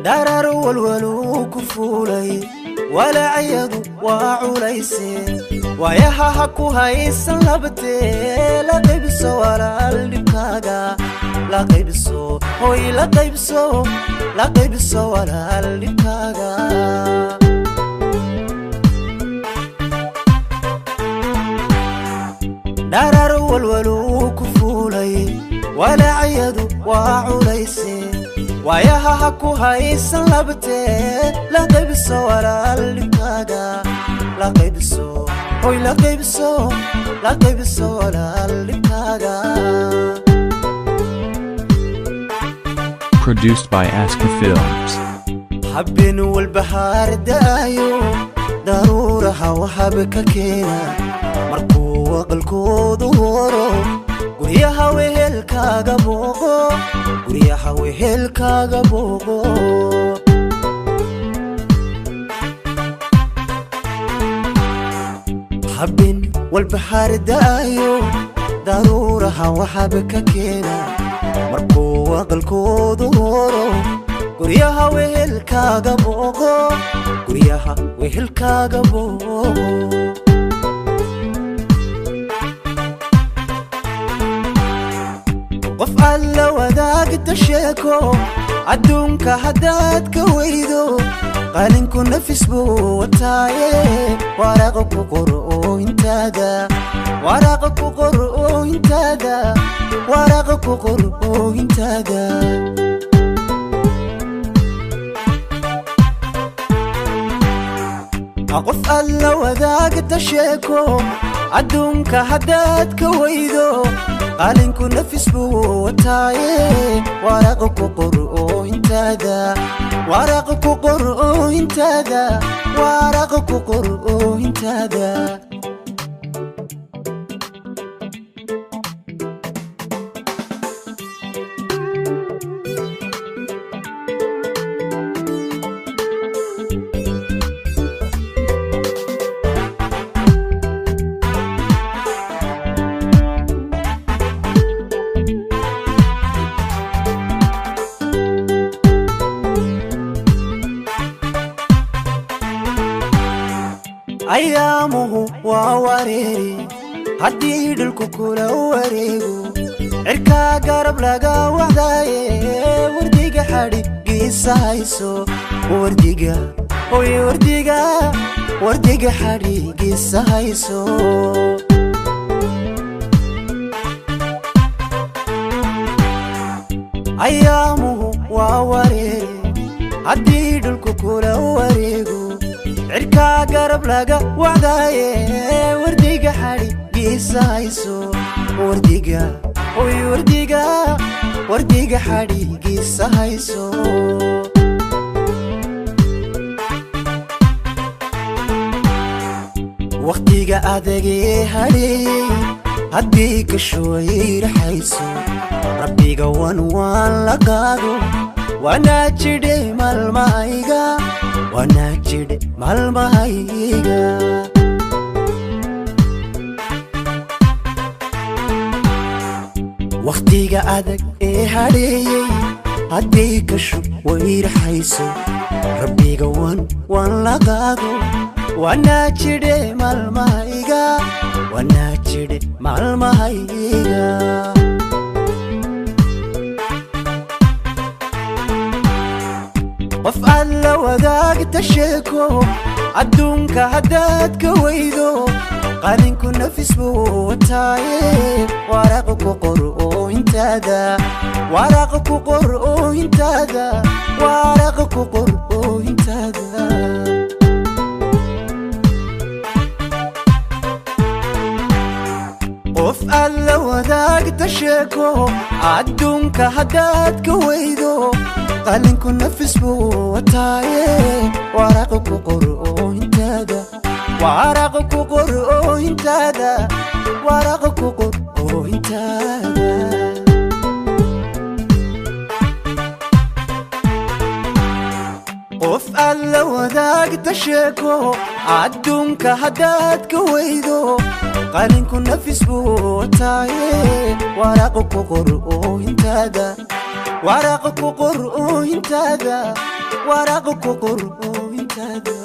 Darar walwaluu ku fuulay, walacyadu waa culayseen, waayaha ha ku haysan labtee. La qaybso walaal dhibkaaga, la qaybso, hoy la qaybso, la qaybso walaal dhibkaaga. Dharar walwaluu ku fuulay, walacyadu waa culayseen, waayaha ha ku haysan labtee. La qaybso walaal dhibkaaga, la qaybso, hoy la qaybso, la qaybso walaal dhibkaaga. Produced by Aska Films. Habeen walbahaar da'ayo, daruuraha waxaaba ka keena markuu aqalkoodu horo. Guryaha wehelkaaga booqo, guryaha wehelkaaga booqo. Habeen walbahaar da'ayo, daruuraha waxaaba ka keena markuu aqalkoodu horo. Guryaha wehelkaaga booqo, guryaha wehelkaaga booqo. Qof aad la wadaagta sheeko adduunka haddaad ka weydo, qalinku nafis buu wataaye, waraaqa ku qor oohintaada, waraaqa ku qor oohintaada, waraaqa ku qor oohintaada. Qof aad la wadaagta sheeko adduunka haddaad ka weydo, qalinku nafis buu wataaye, waraaqa ku qor oohintaada, waraaqa ku qor oohintaada, waraaqa ku qor oohintaada. Ayaamuhu waa wareeri haddii dhulku kula wareego, cirkaa garab laga wacdaaye, wardiga xadhigiisa hayso, wardiga, oy wardiga, wardiga xadhigiisa hayso. Ayaamuhu waa wareeri haddii dhulku kula wareego, cirkaa garab laga wacdaaye, wardiga xadhigiisa hayso, wardiga, oy wardiga, wardiga xadhigiisa hayso. Wakhtiga adagee hadheeyey haddii kashuwayraxayso, rabbiga wan waan la qaado, wanaa jidhe maalmahayga, wanaa jidhe maalmahayga. Wakhtiga adag ee hadheeyey haddii kashu wayraxayso, rabbiga wan waan la qaado, wanaa jidhe maalmahayga, wanaa jidhe maalmahayga. Qof aad la wadaagta sheeko adduunka haddaad ka weydo, qalinku nafis buu wataaye, waraaqa ku qor oohintaada, waraaqa ku qor oohintaada, waraaqa ku qor oohintaada. Qof aad Aad la wadaagta sheeko adduunka haddaad ka weydo, qalinku nafis buu wataaye, waraaq ku qor oohintaada, waraaq ku qor oohintaada, waraaq ku qor oohintaada. Qof aad la wadaagta sheeko adduunka haddaad ka weydo, qalinku nafis buu wataaye, waraaq ku qor oohintaada, waraaq ku qor oohintaada, waraaq ku qor oohintaada.